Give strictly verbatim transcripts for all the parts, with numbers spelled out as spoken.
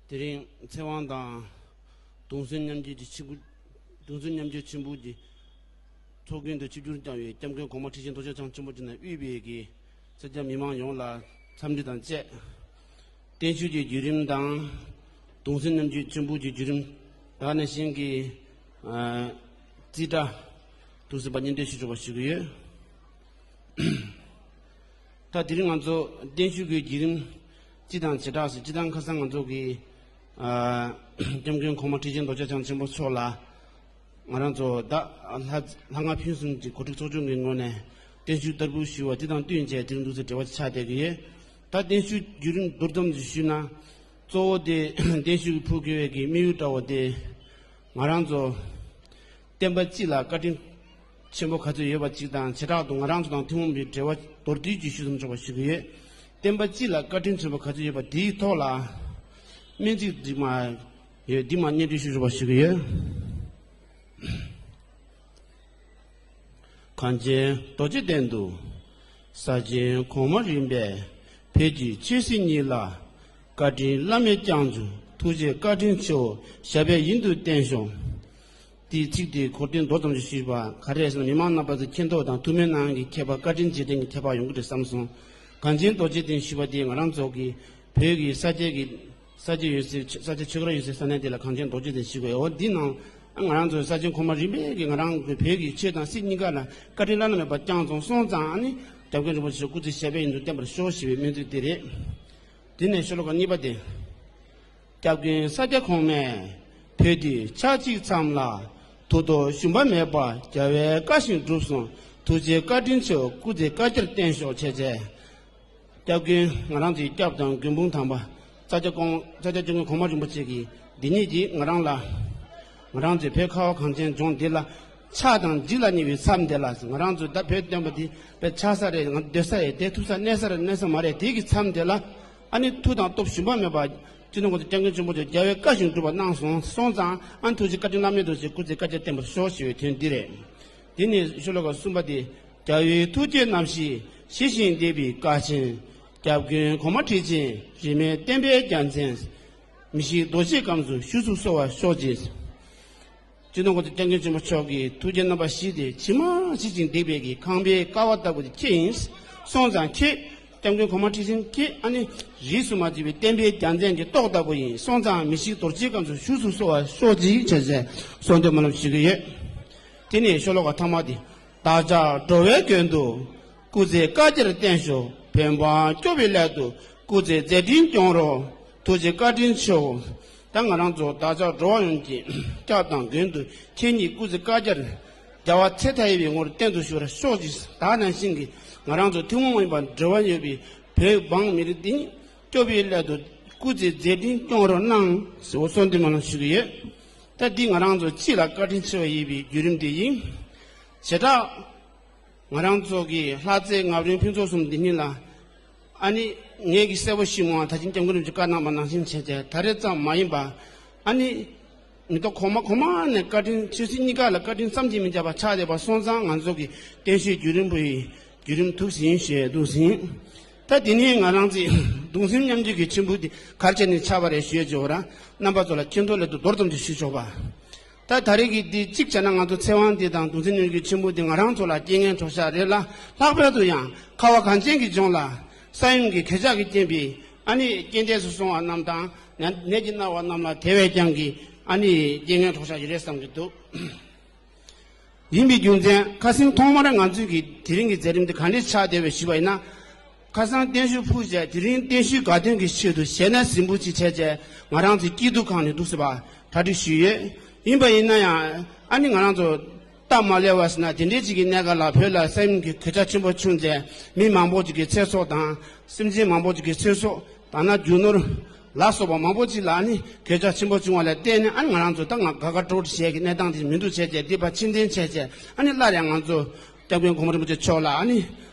དེ་རིང་ཚེ་དབང་དང་གདུང་སེམས་མཉམ་སྐྱེད་ཀྱི་ཆེན་པོ། གདུང་སེམས་མཉམ་སྐྱེད་ཆེན་པོ་གྱི་ཚོགས་རྒྱན་དུ་ཆིབས་བསྒྱུར་བསྐྱངས་པའི་སྐྱབས་མགོན་གོང་མ་ཁྲི་ཆེན་རྡོ་རྗེ་འཆང་ཆེན་པོ་མཆོག་ནས་དབུས་པའི་གི་སེར་སྐྱ་མི་མང་ཡོངས་ལ་འཚམས་འདྲི་དང་བཅས། བརྟན་བཞུགས་ཀྱི་བརྒྱུད་རིམ་དང་གདུང་སེམས་མཉམ་སྐྱེད་ཆེན་པོ་གྱི་བརྒྱུད་རིམ། ད་ག་ནང་བཞིན་གྱི་ཨ་རྩིས་ཁྲ་འདུག་སེ་བ་སྙན་སྒྲོན་ཞུ་ཆོག་པ་ཞུ་གི་ཡོད། ད་དེ་རིང་ང་ཚོ་བརྟན་བཞུགས་ཀྱི་བརྒྱུད་རིམ་སྤྱི་དང་བྱེ་བྲག་སོགས་སྤྱི་དང་ཁ་སང་ང་ཚོ་གི་ཨ་སྐྱབས་མགོན་གོང་མ་ཁྲི་ཆེན་རྡོ་རྗེ་འཆང་ཆེན་པོ་མཆོག་ལ་ང་རང་ཚོ་ད་ལྷ་ལྷ་སྔགས་ཕུན་སུམ་གྱི་གོ་སྒྲིག་ཚོགས་ཆུང་གི་ངོས་ནས་བརྟན་བཞུགས་བསྟར་འབུལ་ཞུ་བ་དེ་དང་བསྟུན་བྱས་དེ་རིང་འདུག་སེ་འབྲེལ་བ་ཆགས་བསྡད་ཀྱི་ཡོད། ད་བརྟན་བཞུགས་བརྒྱུད་རིམ་མདོར་ཙམ་ཞིག་ཞུས་ན། གཙོ་བོ་དེ་བརྟན་བཞུགས་ཀྱི་ཕུལ་དགོས་པའི་གི་དམིགས་ཡུལ་འདྲ་བོ་དེ། ང་རང་ཚོ་བསྟན་པ་སྤྱི་ལ་བཀའ་དྲིན་ཆེན་པོ་ག་ཚོད་ཡོད་པ་གཅིག་དང་། བྱེ་བྲག་ཏུ་ང་རང་ཚོ་དང་ཐུན་མོང་གི་འབྲེལ་བ་མདོར་བསྡུས་ཀྱིས་ཞུ་ཙམ་ཆོག་པ་ཞུ་གི་ཡོད། བསྟན་པ་སྤྱི་ལ་བཀའ་དྲིན་ཆེན་པོ་ག་ཚོད་ཡོད་པ་དེའི་ཐོག་ལ་སྨོན་ཚིག་འདི་མ་ཡོད། འདི་མ་སྙན་སྒྲོན་ཞུ་ཆོག་པ་ཞུ་གི་ཡོད། གངས་ཅན་རྡོ་རྗེ་གདན་དུ། ས་ཆེན་གོང་མ་རིམ་པས། བོད་ཀྱི་ཆོས་སྲིད་གཉིས་ལ། བཀའ་དྲིན་བླ་མེད་བསྐྱངས་བྱུང་། ཐུགས་རྗེ་བཀའ་དྲིན་ཆེའོ། ཞབས་པད་ཡུན་དུ་བརྟན་ཤོག། དེའི་ཚིག་དེ་གོ་དོན་མདོ་ཙམ་ཞིག་ཞུས་པ། ག་རེ་ཟེར་ན་མི་མང་རྣམ་པ་ཚོ་མཁྱེན་རྟོགས་དང་ཐུགས་སྨོན་གནང་གི་ཁྱད་པར། བཀའ་དྲིན་རྗེས་དྲན་གྱི་ཁྱད་པར་ཡོང་གི་རེད་བསམ་སོང་། གངས་ཅན་རྡོ་རྗེ་གདན་ཞུས་པ་དེ་ང་རང་ཚོ་གི་བོད་ཀྱི་ས་སྐྱའི་གི་ས་སྐྱ་ཡོད་སའི་ཆོས་ས་སྐྱ་ཆོས་སྒར་ཡོད་སའི་ས་གནས་དེ་ལ་གངས་ཅན་རྡོ་རྗེ་གདན་ཞུ་དགོས། འོ་འདི་ནང་ང་རང་ཚོའི་ས་ཆེན་གོང་མ་རིམ་པས་ཀྱི་ང་རང་གི་བོད་ཀྱི་ཆོས་དང་སྲིད་གཉིས་ཀ་ལ་བཀའ་དྲིན་བླ་ན་མེད་པ་བསྐྱངས་སོང་། སོང་ཙང་ཨ་ནི་སྐྱབས་མགོན་རིན་པོ་ཆེ་སྐུ་ཚེ་ཞབས་པད་ཡུན་དུ་བརྟན་པར་ཤོག་ཞེས་པའི་སྨོན་ཚིག་དེ་རེད། དེ་ནས་ཤོ་ལོ་ཀ་གཉིས་པ་དེ། སྐྱབས་མགོན་ས་སྐྱ་གོང་མས་བོད་དུ་ཆགས་ཅིག་མཚམས་ལ། ཐུགས་རྡོ་ཞུམ་པ་མེད་པར་རྒྱལ་བའི་བཀའ་བཞིན་བསྒྲུབས་སོང་། ཐུགས་རྗེ་བཀའ་དྲིན་ཆེའོ། སྐུ་ཚེ་བསྐལ་བརྒྱར་བརྟན་ཤོག་བྱས་བྱས། སྐྱབས་མགོན་ང་རང་ཚོའི་སྐྱབས་དང་མགོན་དཔུང་དམ་པ་ས་སྐྱ་ཀོང་ས་སྐྱ་སྐྱབས་མགོན་གོང་མ་རིན་པོ་ཆེ་གིས་འདི་ཉིད་ཀྱིས་ང་རང་ལ། ང་རང་ཚོའི་བོད་ཁ་བ་གངས་ཅན་ལྗོངས་འདི་ལ་ཆགས་དང་འཇིག་ལ་ཉེ་བའི་མཚམས་འདི་ལ། ང་རང་ཚོ་ད་བོད་སྟོན་པ་འདི་བོད་ཆགས་ས་རེད། ང་སྡོད་ས་རེད། བསྡད་ཐུབ་ས་གནས་ས་རེད། གནས་ས་མ་རེད། དེ་གི་མཚམས་དེ་ལ་ཨ་ནི་ཐུགས་དང་སྟོབས་ཞུམ་པ་མེད་པ། སྤྱི་ནོར་གོང་ས་སྐྱབས་མགོན་ཆེན་པོ་མཆོག་རྒྱལ་བའི་བཀའ་བཞིན་སྒྲུབ་པ་གནང་སོང་། སོང་ཙང་ཨ་ནི་ཐུགས་རྗེ་བཀའ་དྲིན་བླ་མེད་རྡོ་རྗེ་སྐུ་ཚེ་བསྐལ་བརྒྱར་བརྟན་པར་ཤོག་ཞེས་པའི་དོན་འདི་རེད། དེ་ནས་ཤོ་ལོ་ཀ་གསུམ་པ་དེ། རྒྱལ་བའི་ཐུགས་བསྐྱེད་རྣམ་བཞི་ཞི་ཞིང་བདེ་བའི་བཀའ་ཆེན། སྐྱབས་མགོན་གོང་མ་ཁྲི་ཆེན་རིས་མེད་བསྟན་པའི་རྒྱལ་མཚན། མི་ཤིགས་རྡོ་རྗེའི་སྐམ་སར་བཞུགས་སུ་གསོལ་བར་ཤོག་ཅིག། སྤྱི་ནོར་གོང་ས་སྐྱབས་མགོན་ཆེན་པོ་མཆོག་གི་ཐུགས་རྗེ་རྣམ་པ་བཞི་དེ་ཇི་མ་ཇི་བཞིན་འདེགས་པའི་གི་ཁང་པའི་ཀ་བ་ལྟ་བུ་དེ་ཁྱེད་ཡིན། སོང་ཙང་ཁྱེད་སྐྱབས་མགོན་གོང་མ་ཁྲི་ཆེན་ཁྱེད་ཨ་ནི་རིས་སུ་མ་ཆད་པའི་བསྟན་པའི་རྒྱལ་མཚན་གྱི་ཏོག་ལྟ་བུ་ཡིན། སོང་ཙང་མི་ཤིགས་རྡོ་རྗེའི་སྐམ་སར་བཞུགས་སུ་གསོལ་བར་ཤོག་ཅིག་བྱས་བྱས་གསོལ་འདེབས་སྨོན་ལམ་ཞུ་གི་ཡོད། དེ་ནས་ཤོ་ལོ་ཀ་ཐ་མ་དེ། བདག་ཅག་འགྲོ་བའི་མགོན་དུ། སྐུ་ཚེ་བསྐལ་བརྒྱར་བརྟན་ཤོག། བོད་འབངས་སྐྱོབ་པའི་སླད་དུ། སྐུ་ཚེ་མཛད་འཕྲིན་སྐྱོང་རོགས། ཐུགས་རྗེ་བཀའ་དྲིན་ཆེའོ། ད་ང་རང་ཚོ་བདག་ཅག་འགྲོ་བ་ཡོངས་ཀྱི་སྐྱབས་དང་མགོན་དུ་ཁྱེད་ཉིད་སྐུ་ཚེ་བསྐལ་བརྒྱར་རྒྱལ་བ་ཚེ་མཐའ་ཡས་པའི་ངོར་བརྟན་དུ་བཞུགས་པར་ཤོག་ཅིག། ད་ནང་བཞིན་གྱི་ང་རང་ཚོ་ཐུན་མོང་མ་ཡིན་པར་འབྲེལ་བ་ཡོད་པའི་བོད་འབངས་མི་རིགས་འདི་ཉིད་སྐྱོབ་པའི་སླད་དུ་སྐུ་ཚེ་མཛད་འཕྲིན་སྐྱོང་རོགས་གནང་ཟེར་བ་གསོལ་འདེབས་སྨོན་ལམ་ཞུ་གི་ཡོད། ད་འདི་ང་རང་ཚོ་སྤྱི་ལ་བཀའ་དྲིན་ཆེ་བ་ཡིན་པའི་བརྒྱུད་རིམ་དེ་ཡིན། བྱེ་བྲག་ང་རང་ཚོ་གི་ལྷ་རྩེ་རྔ་རོལ་ཕུན་ཚོགས་གསུམ་འདི་ཉིད་ལ་ཨ་ནི་ངས་ཀྱི་གསལ་པོ་ཞིག་མོ་ད་ཅིང་སྐྱབས་མགོན་རིན་པོ་ཆེ་བཀའ་གནང་བ་ནང་བཞིན་བྱས་ཏེ་ད་རེས་ཙམ་མ་ཡིན་པ་ཨ་ནི་མི་ཐོག་གོང་མ་གོང་མ་ནས་བཀའ་དྲིན་ཆོས་སྲིད་གཉིས་ཀ་ལ་བཀའ་དྲིན་བསམ་གྱིས་མི་ཁྱབ་པ་ཆགས་བསྡད་པ་སོང་ཙང་ང་ཚོ་གི་བརྟན་བཞུགས་བརྒྱུད་རིམ་པོ་ཡི་བརྒྱུད་རིམ་ཐུགས་ཟིན་ཞེས་འདུག་ཟིན། ད་དེ་ནས་ང་རང་ཚོའི་གདུང་སེམས་མཉམ་སྐྱེད་ཀྱི་ཆེན་པོ་འདི་ག་རེ་བྱས་ནས་ཆགས་པ་རེད་ཞུས་ཅེས་པ་ར་རྣམ་པ་ཚོ་ལ་མཁྱེན་རྟོགས་སླད་དུ་མདོར་ཙམ་ཅིག་ཞུས་ཆོག་པ། ད་ད་རེས་ཀྱི་འདི་གཅིག་བྱས་ན་ང་ཚོ་ཚེ་དབང་འདི་དང་གདུང་སེམས་མཉམ་སྐྱེད་ཆེན་པོ་འདི་ང་རང་ཚོ་ལ་རྐྱེན་ངན་གྲོགས་ཤག་རེད་ལ། ལྷག་པར་དུ་ཡང་ཁ་བ་གངས་ཅན་གྱི་ལྗོངས་ལ་ས་ཡོམ་གྱི་གོད་ཆག་གིས་རྐྱེན་པས་ཨ་ནི་རྐྱེན་འདས་སུ་སོང་བ་རྣམས་དང་ནད་ནད་ཀྱིས་མནར་བ་རྣམས་ལ་དེ་བས་ཀྱང་གི་ཨ་ནི་རྐྱེན་ངན་གྲོགས་ཤག་ཞིག་རེད་བསམ་གྱི་འདུག། ཡིན་པའི་རྒྱུ་མཚན་ཁ་སང་ཐོག་མར་ང་ཚོས་ཀྱི་དེ་རིང་གི་མཛད་རིམ་འདི་ག་འདྲས་ཆགས་བསྡད་པའི་ཞུས་པ་ཡིན་ན། ཁ་སང་བརྟན་བཞུགས་ཕུལ་བྱས་དེ་རིང་བརྟན་བཞུགས་དགའ་སྟོན་གྱི་ཆེད་དུ་ཞལ་ནས་གཟིམ་འབུལ་ཅིག་བྱས་བྱས་ང་རང་ཚོའི་སྐྱིད་སྡུག་ཁང་ནས་འདུག་སེ་བ་གྲ་སྒྲིག་ཞུས་ཡོད། ཡིན་པ་ཡིན་ན་ཡང་ཨ་ནི་ང་རང་ཚོ་སྟབས་མ་ལེགས་པ་ཟེར་ན་དེ་འདྲས་ཅིག་གི་གནས་སྐབས་ལ་བོད་ལ་ས་ཡོམ་གྱི་གོད་ཆག་ཆེན་པོ་བྱུང་བྱས་མི་མང་པོ་ཅིག་གི་ཚེ་སྲོག་དང་སེམས་ཅན་མང་པོ་ཅིག་གི་ཚེ་སྲོག་ད་ནི་རྒྱུ་ནོར་ལ་སོགས་པ་མང་པོ་ཅིག་ལ་ཨ་ནི་གོད་ཆག་ཆེན་པོ་བྱུང་བ་ལ་བརྟེན་ནས་ཨ་ནི་ང་རང་ཚོ་ད་ང་དགའ་དགའ་སྤྲོ་སྤྲོ་བྱེད་ཀྱི་གནས་སྟངས་དེ་མི་འདུག་བྱས་བྱས་འདི་ཕར་ཕྱིར་འཐེན་བྱས་བྱས་ཨ་ནི་སླར་ཡང་ང་ཚོ་སྐྱབས་མགོན་གོང་མ་རིན་པོ་ཆེ་མཆོག་ལ་ཨ་ནི་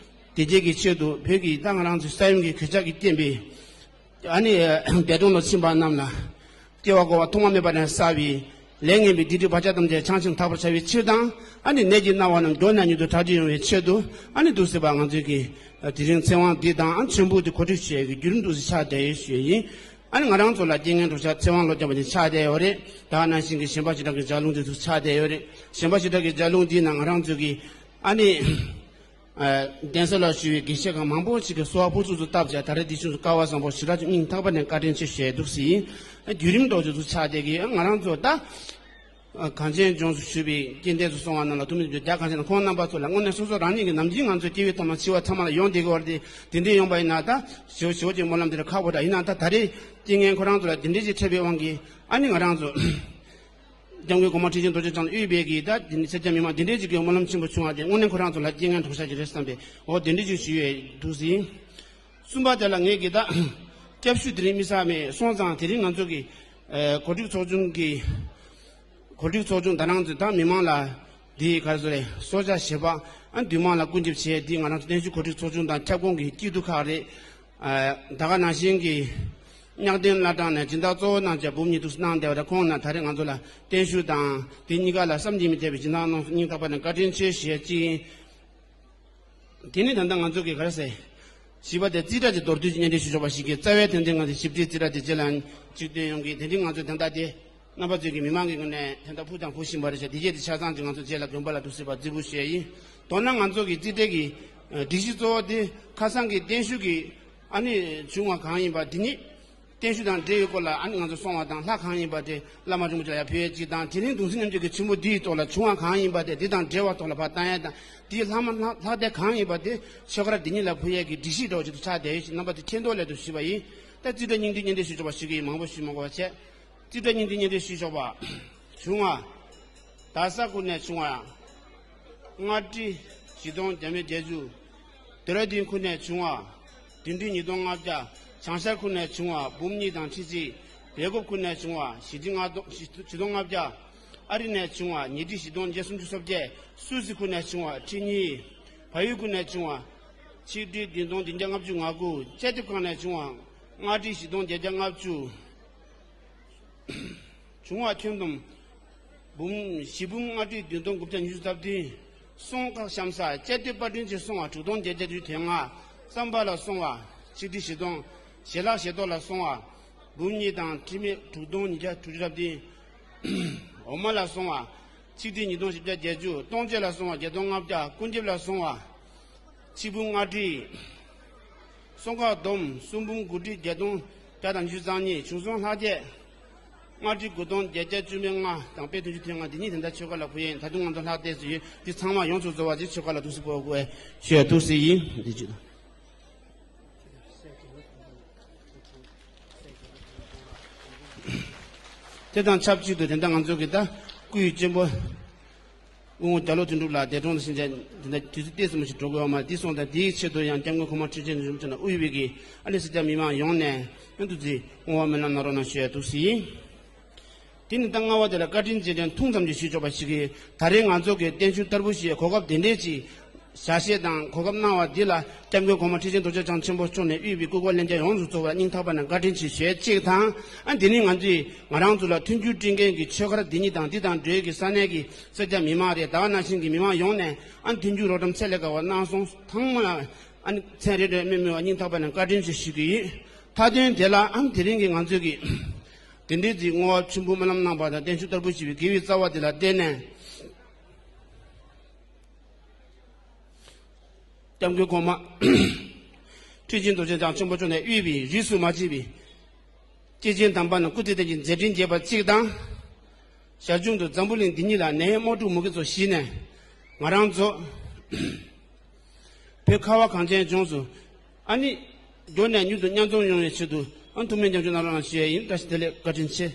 དེ་རྗེས་ཀྱི་ཆེད་དུ་བོད་ཀྱི་ད་ང་རང་ཚོའི་ས་ཡོམ་གྱི་གོད་ཆག་གིས་རྐྱེན་པས་ཨ་ནི་འདས་གྲོངས་ལ་ཕྱིན་པ་རྣམས་ལ་སྐྱེ་བ་འཁོར་བ་ཐོག་མ་མེད་པ་ནས་བསགས་པའི་ལས་ངན་པའི་སྡིག་སྒྲིབ་བག་ཆགས་ཐམས་ཅད་བྱང་ཞིང་དག་པར་བྱ་བའི་ཕྱིར་དང་ཨ་ནི་ནད་ཀྱིས་མནར་བ་རྣམས་མགྱོགས་ནས་མྱུར་དུ་དྲག་སྐྱེད་ཡོང་བའི་ཆེད་དུ་ཨ་ནི་འདུག་སེ་བ་ང་ཚོའི་གི་དེ་རིང་ཚེ་དབང་འདི་དང་ཨ་ནི་མཆོད་འབུལ་འདི་གོ་སྒྲིག་བྱེད་ཀྱི་བརྒྱུད་རིམ་འདུག་སེ་ཆགས་བསྡད་ཡོད་ཞུས་ཡིན། ཨ་ནི་ང་རང་ཚོ་ལ་རྐྱེན་ངན་སྒྲོག་ཤ་ཚེ་དབང་བློ་སྐྱབས་པ་ཅིག་ཆགས་བསྡད་ཡོད་རེད། ད་ག་ནང་བཞིན་གྱི་གཞན་པ་ཞེ་དྲག་གི་ལྗགས་ལུང་དེ་ཚོ་ཆགས་བསྡད་ཡོད་རེད། གཞན་པ་ཞེ་དྲག་གི་ལྗགས་ལུང་དེའི་ནང་ང་རང་ཚོ་གི་ཨ་ནི། གདན་ས་ལ་བཞུགས་པའི་དགེ་བཤེས་ཁག་མང་པོ་ཞིག་གིས་གསོལ་བ་ཕུར་ཚུགས་སུ་བཏབ་བྱས། ད་རེས་འདི་ཕྱོགས་སུ་སྐལ་བ་བཟང་པོ་ཞེ་དྲག་ཅིག་སྙིང་ཐག་པ་ནས་བཀའ་དྲིན་ཆེ་ཞུ་ཡས་འདུག་ཟེར། བརྒྱུད་རིམ་འདྲ་བོ་ཅིག་ཏུ་ཆགས་བསྡད་ཀྱི། ང་རང་ཚོ་ད་གངས་ཅན་ལྗོངས་སུ་བཞུགས་པའི་སྐལ་ལྡན་དུ་སོང་བ་རྣམས་ལ་ཐུགས་སྨོན་ཞུ། རྒྱ་གངས་ཅན་ཁོང་རྣམ་པ་ཚོ་ལ་དངོས་གནས་སོ་སོ་རང་ཉིད་ཀྱི་ནམ་རྒྱུན་ང་ཚོའི་སྐྱེ་བོའི་ཐོག་མ་འཆི་བ་ཚང་མ་ལ་ཡོང་བསྡད་ཀྱི་ཡོད་རེད་དེ། དེ་འདྲས་ཡོང་པ་ཡིན་ན་ད་ཞེ་པོ་ཞེ་པོ་ཅིག་སྨོན་ལམ་དེ་འདྲ་ཁག་པོ་འདྲ་ཡིན་ན། ད་ད་རེས་རྐྱེན་ངན་ཁོ་རང་ཚོ་ལ་དེ་འདྲས་ཅིག་འཕྲད་པའི་དབང་གིས་ཨ་ནི་ང་རང་ཚོ། སྐྱབས་མགོན་གོང་མ་ཁྲི་ཆེན་རྡོ་རྗེ་འཆང་དབུས་པའི་གི་ད་འདི་ནི་སེར་སྐྱ་མི་མང་འདི་འདྲའི་ཅིག་གི་སྨོན་ལམ་ཆེན་པོ་བྱུང་བ་དེ་དངོས་གནས་ཁོ་རང་ཚོ་ལ་རྐྱེན་ངན་སྒྲོག་ཤ་ཅིག་རེད་བསམ་པས། འོ་དེ་འདྲའི་ཅིག་ཞུ་ཡས་འདུག་ཟིན། གསུམ་པ་དེ་ལ་ངས་གི་ད་སྐྱབས་ཞུ་དེ་རིང་དམིགས་བསལ་མེད་སོང་ཙང་། དེ་རིང་ང་ཚོ་གི་ཨ་གོ་སྒྲིག་ཚོགས་ཆུང་གི་གོ་སྒྲིག་ཚོགས་ཆུང་དང་། རང་ཚོ་ད་མི་མང་ལ་འདི་ག་རེ་ཟེར་རེད། གསོལ་ཇ་བཞེས་པ། ཨ་འདུས་མང་ལ་སྐུ་འཇིབ་བྱས། འདི་ང་རང་ཚོ་བརྟན་བཞུགས་གོ་སྒྲིག་ཚོགས་ཆུང་དང་ཁྱབ་ཁོངས་ཀྱི་སྐྱིད་སྡུག་ཁག་རེད། ཨ་ད་ག་ནང་བཞིན་གྱི་གཉགས་ལྡན་བླ་བྲང་ནས་སྦྱིན་བདག་གཙོ་བོ་གནང་བྱས་འབུམ་གཉིས་འདུག་གནང་བསྡད་པ་རེད། ཁོང་རྣམས་ད་རེས་ང་ཚོ་ལ་བརྟན་བཞུགས་དང་དེ་གཉིས་ཀ་ལ་བསམ་གྱིས་མི་ཁྱབ་པའི་སྦྱིན་བདག་གནང་སོང་། སྙིང་ཐག་པ་ནས་བཀའ་དྲིན་ཆེ་ཞུ་ཡས་གཅིག་ཡིན། དེ་ནས་ད་ལྟ་ང་ཚོ་གི་ག་རེ་ཟེར། བཞི་པ་དེ་རྩིས་ཁྲ་ཅིག་མདོར་བསྡུས་ཀྱི་སྙན་སྒྲོན་ཞུ་ཆོག་པ་ཞིག་གི། རྩ་བའི་དོན་དེ་ང་ཚོས་ཞིབ་ཕྲའི་རྩིས་ཁྲ་དེ་རྗེས་ལ་ཅིག་སྟོན་ཡོང་གི། དེ་རིང་ང་ཚོས་དེ་འདྲ་དེ་རྣམ་པ་ཚོས་ཀྱི་མི་མང་གི་ངོས་ནས་དེ་འདྲ་ཕུལ་དང་ཕུལ་བཞིན་པ་རེད་ཤག་འདི་གས་དེ་ཆ་ཚང་ཅིག་ང་ཚོ་རྗེས་ལ་དགོན་པ་ལ་འདུག་སྲིད་པ་རྫིག་པོ་ཞུ་ཡས་ཡིན། མདོར་ན་ང་ཚོ་གི་རྩིས་ཁྲའི་གི་སྒྲིག་གཞི་གཙོ་བོ་དེ་ཁ་སང་གི་བརྟན་བཞུགས་ཀྱི་ཨ་ནི་བྱུང་བ་གང་ཡིན་པ་དེ་ཉིད། བརྟན་བཞུགས་དང་འབྲེལ་ཡོད་སྐོར་ལ་ཨ་ནི་ང་ཚོ་གསུང་བ་དང་། ལྷ་གང་ཡིན་པ་དེ་བླ་མ་རིན་པོ་ཆེ་ལ་ཡར་ཕུལ་ཡས་གཅིག་དང་། དེ་རིང་གདུང་སེམས་མཉམ་སྐྱེད་ཀྱི་ཆེན་མོ་འདིའི་ཐོག་ལ་བྱུང་བ་གང་ཡིན་པ་དེ་འདི་དང་འབྲེལ་བ་ཐོག་ལ་ཕར་བཏང་ཡས་དང་། དེའི་ལྷག་མ་ལྷག་ལྷག་དེ་གང་ཡིན་པ་དེ་ཆོས་སྒར་འདི་ཉིད་ལ་ཕུལ་ཡས་ཀྱི་སྒྲིག་གཞི་འདྲ་བོ་ཅིག་ཏུ་ཆགས་བསྡད་ཡོད་ཅེས་རྣམ་པ་ཚོས་མཁྱེན་རྟོགས་སླད་དུ་ཞུས་པ་ཡིན། ད་རྩིས་ཁྲ་སྙིང་བསྡུས་སྙན་སྒྲོན་ཞུ་ཆོག་པ་ཞུ་གི་ཡིན། མང་པོ་ཞུ་མ་དགོས་པ་བྱས། རྩིས་ཁྲ་སྙིང་བསྡུས་སྙན་སྒྲོན་ཞུས་ཆོག་པ། བྱུང་བ། རྡ་ས་ཁུལ་ནས་བྱུང་བ། ལྔ་ཁྲི་བཞི་སྟོང་བརྒྱ་མེད་བརྒྱད་ཅུ། ལྡེ་ར་ལྡུན་ཁུལ་ནས་བྱུང་བ། བདུན་ཁྲི་ཉིས་སྟོང་ལྔ་བརྒྱ། བྱང་ཤར་ཁུལ་ནས་བྱུང་བ། འབུམ་གཉིས་དང་ཁྲི་གཅིག། སྦེལ་ཀོབ་ཁུལ་ནས་བྱུང་བ། བཞི་ཁྲི་ལྔ་སྟོང་བཞི་བཞི་སྟོང་ལྔ་བརྒྱ། ཨ་རི་ནས་བྱུང་བ། ཉིས་ཁྲི་བཞི་སྟོང་བརྒྱད་སུམ་ཅུ་སོ་བརྒྱད། སུད་སི་ཁུལ་ནས་བྱུང་བ། ཁྲི་གཉིས། བལ་ཡུལ་ཁུལ་ནས་བྱུང་བ། ཆིག་ཁྲི་བདུན་སྟོང་བདུན་བརྒྱ་ལྔ་བཅུ་ང་དགུ། ཅ་དེབ་ཁང་ནས་བྱུང་བ། ལྔ་ཁྲི་བཞི་སྟོང་བརྒྱད་བརྒྱ་ལྔ་བཅུ། བྱུང་བ་ཁྱོན་བསྡོམས། འབུམ་བཞི་འབུམ་ལྔ་ཁྲི་བདུན་སྟོང་དགུ་བརྒྱ་ཉི་ཤུ་རྩ་བདུན། སོང་ཁ་གཤམ་ས་ཅ་དེབ་པར་སྐྲུན་བྱས་སོང་བ་དྲུག་སྟོང་བརྒྱད་བརྒྱ་བཅུ་དོན་ལྔ། རྩམ་པ་ལ་སོང་བ་ཆིག་ཁྲི་བཞི་སྟོང་། ཞལ་ལག་ཞལ་ཏོག་ལ་སོང་བ་འབུམ་གཉིས་དང་ཁྲི་མེད་དྲུག་སྟོང་ཉིས་བརྒྱ་དྲུག་ཅུ་རྩ་བདུན། འོ་མ་ལ་སོང་བ་ཆིག་ཁྲི་ཉིས་སྟོང་བཞི་བརྒྱ་བརྒྱད་ཅུ། སྟོང་ཆས་ལ་སོང་བ་བརྒྱད་སྟོང་ལྔ་བརྒྱ། ཀུན་ཁྱབ་ལ་སོང་བ། ཆིག་འབུམ་ལྔ་ཁྲི། སོང་ཁ་བསྡོམས་སུམ་འབུམ་དགུ་ཁྲི་བརྒྱད་སྟོང་བརྒྱ་དང་ཉི་ཤུ་རྩ་གཉིས། བྱུང་སོང་ལྷག་ཆད་ལྔ་ཁྲི་དགུ་སྟོང་བརྒྱད་བརྒྱ་བཅུ་མེད་ལྔ་དང་དཔེ་བདུན་ཅུ་དོན་ལྔ། འདི་གཉིས་དེ་འདྲ་ཆོལ་ཁ་ལ་ཕུལ་ཡས་ཡིན། ད་དུང་ང་ཚོ་ལྷག་བལྟས་སུ་ཡོད། འདི་ཚང་མ་ཡོངས་སུ་རྫོགས་པ་ཅིག་ཆོལ་ཁ་ལ་ཐུགས་སུ་སྤོ་དགོས་ཞུ་ཡས་འདུག་ཟེར་ཡིན། འདི་ཅི་དང་། དེ་དང་ཆབས་ཅིག་ཏུ་དེ་འདྲ་ང་ཚོ་གི་ད་སྐུའི་གཅེན་པོ་སྐུ་ངོ་རྒྱ་ལོ་དོན་གྲུབ་ལགས་འདས་གྲོངས་ལ་ཕྱིན་ཆད་དེ་འདྲ་དུས་ཚོད་ཏོག་ཙམ་ཞིག་འགྲོ་དགོས་པ་མ་རེད། འདི་སོང་ཙང་དེའི་ཆེད་དུ་ཡང་སྐྱབས་མགོན་གོང་མ་ཁྲི་ཆེན་རིན་པོ་ཆེ་ནས་དབུས་པའི་གི་ཨ་ནི་སེར་སྐྱ་མི་མང་ཡོངས་ནས་ཡང་ཐུགས་རྗེ་བསྔོ་བ་སྨོན་ལམ་གནང་རོགས་གནང་ཞུ་ཡ་འདུག་ཟེར་ཡིན། དེ་ནི་ད་ལྔ་པ་དེ་ལ་བཀའ་དྲིན་རྗེས་དྲན་ཐུང་ཙམ་ཅིག་ཞུས་ཆོག་པ་ཞིག་གིས། ད་རེས་ང་ཚོ་གི་བརྟན་བཞུགས་བསྟར་འབུལ་ཞུ་ཡའི་གོ་སྐབས་དེ་འདྲས་ཅིག་ཞལ་བཞེས་དང་གོ་སྐབས་གནང་བ་འདི་ལ་སྐྱབས་མགོན་གོང་མ་ཁྲི་ཆེན་རྡོ་རྗེ་འཆང་ཆེན་པོ་མཆོག་ནས་དབུས་པའི་སྐུ་འཁོར་ལྷན་རྒྱས་ཡོངས་སུ་རྫོགས་པར་སྙིང་ཐག་པ་ནས་བཀའ་དྲིན་ཆེ་ཞུ་ཡ་གཅིག་དང་། ཨ་འདི་ནི་ང་ཚོས་ང་རང་ཚོ་ལ་མཐུན་འགྱུར་སྤྲད་མཁན་གྱི་ཆོས་སྒར་འདི་ཉིད་དང་འདི་དང་འབྲེལ་གྱི་ས་གནས་ཀྱི་སེར་སྐྱ་མི་མང་རེད། ད་ག་ནང་བཞིན་གྱི་མི་མང་ཡོངས་ནས་ཨ་མཐུན་འགྱུར་རོགས་རམ་ཚད་ལས་བརྒལ་བ་གནང་སོང་། ཚང་མ་ལ་ཨ་ནི་མཚན་རེ་རེ་སྨོས་མེད་པ་སྙིང་ཐག་པ་ནས་བཀའ་དྲིན་ཆེ་ཞུ་གི་ཡིན། མཐའ་དོན་དེ་ལ་ཨ་དེ་རིང་གི་ང་ཚོས་ཀྱི་དེ་འདྲའི་ཅིག་བསྔོ་བ་མཆོད་འབུལ་སྨོན་ལམ་གནང་བ་དང་བརྟན་བཞུགས་བསྟར་འབུལ་ཞུས་པའི་དགེ་བའི་རྩ་བ་དེ་ལ་བརྟེན་ནས། སྐྱབས་མགོན་གོང་མ་ཁྲི་ཆེན་རྡོ་རྗེ་འཆང་ཆེན་པོ་མཆོག་ནས་དབུས་པའི་རིས་སུ་མ་ཆད་པའི་སྐྱེས་ཆེན་དམ་པ་རྣམས་སྐུ་ཚེ་བརྟན་ཅིང་མཛད་འཕྲིན་རྒྱས་པ་གཅིག་དང་། ཞར་བྱུང་དུ་འཛམ་བུ་གླིང་འདི་ཉིད་ལ་ནད་ཡམས་དམག་འཁྲུག་མུ་གེ་ཚོ་ཞི་ནས། ང་རང་ཚོ་བོད་ཁ་བ་གངས་ཅན་ལྗོངས་སུ་ཨ་ནི་མགྱོགས་ནས་མྱུར་དུ་མཉམ་འཛོམས་ཡོང་བའི་ཆེད་དུ་ཨ་ཐུགས་སྨོན་ཉམས་བཞེས་གནང་རོགས་གནང་ཞུ་ཡས་ཡིན། བཀྲ་ཤིས་བདེ་ལེགས། བཀའ་དྲིན་ཆེ།